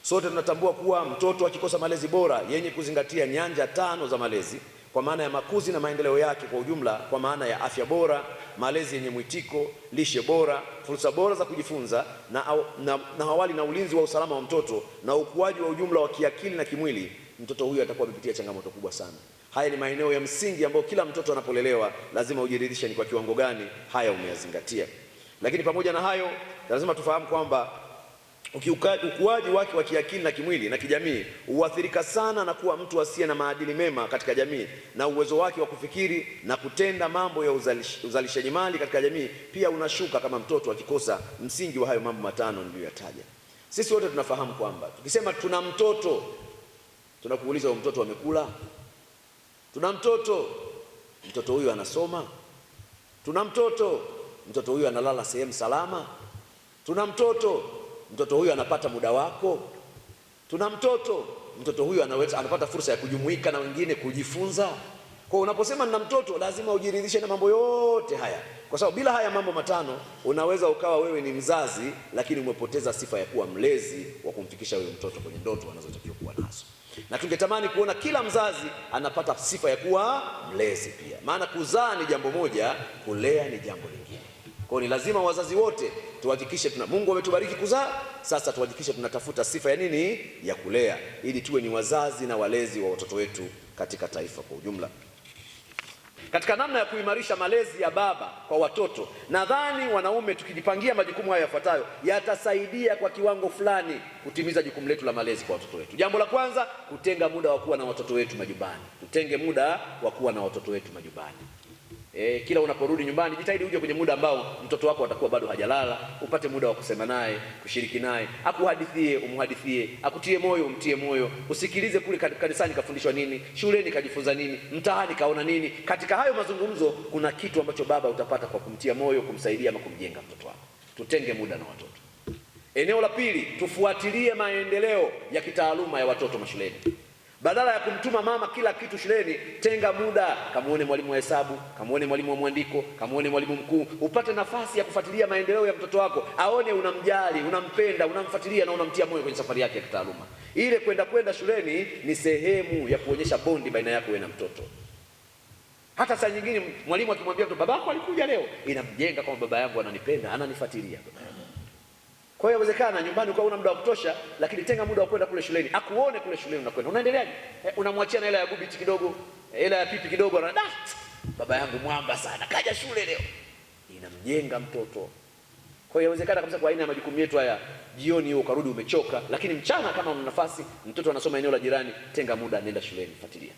Sote tunatambua kuwa mtoto akikosa malezi bora yenye kuzingatia nyanja tano za malezi, kwa maana ya makuzi na maendeleo yake kwa ujumla, kwa maana ya afya bora, malezi yenye mwitiko, lishe bora, fursa bora za kujifunza na awali na ulinzi wa usalama wa mtoto na ukuaji wa ujumla wa kiakili na kimwili, mtoto huyu atakuwa amepitia changamoto kubwa sana. Haya ni maeneo ya msingi ambayo kila mtoto anapolelewa lazima ujiridhishe ni kwa kiwango gani haya umeyazingatia. Lakini pamoja na hayo, lazima tufahamu kwamba ukuaji wake wa kiakili na kimwili na kijamii huathirika sana na kuwa mtu asiye na maadili mema katika jamii, na uwezo wake wa kufikiri na kutenda mambo ya uzalishaji mali katika jamii pia unashuka kama mtoto akikosa msingi wa hayo mambo matano niliyoyataja. Sisi wote tunafahamu kwamba tukisema tuna mtoto, tunakuuliza huyo mtoto amekula? Tuna mtoto, mtoto huyu anasoma? Tuna mtoto, mtoto huyu analala sehemu salama? Tuna mtoto, mtoto huyu anapata muda wako? Tuna mtoto, mtoto huyu anapata fursa ya kujumuika na wengine kujifunza? Kwa unaposema nina mtoto, lazima ujiridhishe na mambo yote haya, kwa sababu bila haya mambo matano unaweza ukawa wewe ni mzazi, lakini umepoteza sifa ya kuwa mlezi wa kumfikisha huyo mtoto kwenye ndoto anazotakiwa kuwa nazo. Na tungetamani kuona kila mzazi anapata sifa ya kuwa mlezi pia, maana kuzaa ni jambo moja, kulea ni jambo lingine. Kwa hiyo ni lazima wazazi wote tuhakikishe tuna, Mungu ametubariki kuzaa, sasa tuhakikishe tunatafuta sifa ya nini? Ya kulea, ili tuwe ni wazazi na walezi wa watoto wetu katika taifa kwa ujumla. Katika namna ya kuimarisha malezi ya baba kwa watoto, nadhani wanaume tukijipangia majukumu haya yafuatayo yatasaidia kwa kiwango fulani kutimiza jukumu letu la malezi kwa watoto wetu. Jambo la kwanza, kutenga muda wa kuwa na watoto wetu majumbani. Tutenge muda wa kuwa na watoto wetu majumbani. Kila unaporudi nyumbani jitahidi uje kwenye muda ambao mtoto wako atakuwa bado hajalala, upate muda wa kusema naye, kushiriki naye, akuhadithie, umhadithie, akutie moyo, umtie moyo, usikilize kule kanisani kafundishwa nini, shuleni kajifunza nini, mtaani kaona nini. Katika hayo mazungumzo kuna kitu ambacho baba utapata kwa kumtia moyo, kumsaidia ama kumjenga mtoto wako. Tutenge muda na watoto. Eneo la pili, tufuatilie maendeleo ya kitaaluma ya watoto mashuleni. Badala ya kumtuma mama kila kitu shuleni, tenga muda, kamuone mwalimu wa hesabu, kamuone mwalimu wa mwandiko, kamuone mwalimu mkuu, upate nafasi ya kufuatilia maendeleo ya mtoto wako, aone unamjali, unampenda, unamfuatilia na unamtia moyo kwenye safari yake ya kitaaluma. Ile kwenda shuleni ni sehemu ya kuonyesha bondi baina yako wewe na mtoto. Hata saa nyingine mwalimu akimwambia mtoto babako alikuja leo, inamjenga kwamba baba yangu ananipenda, ananifuatilia baba yangu. Kwa hiyo inawezekana nyumbani ukawa una muda wa kutosha, lakini tenga muda wa kwenda kule shuleni, akuone kule shuleni unakwenda. Unaendeleaje? Unamwachia na hela ya gubiti kidogo, hela ya pipi kidogo, anaona baba yangu mwamba sana, kaja shule leo. Inamjenga mtoto. Kwa hiyo inawezekana kabisa kwa aina ya majukumu yetu haya, jioni hiyo ukarudi umechoka, lakini mchana kama una nafasi, mtoto anasoma eneo la jirani, tenga muda, nenda shuleni, fuatilia.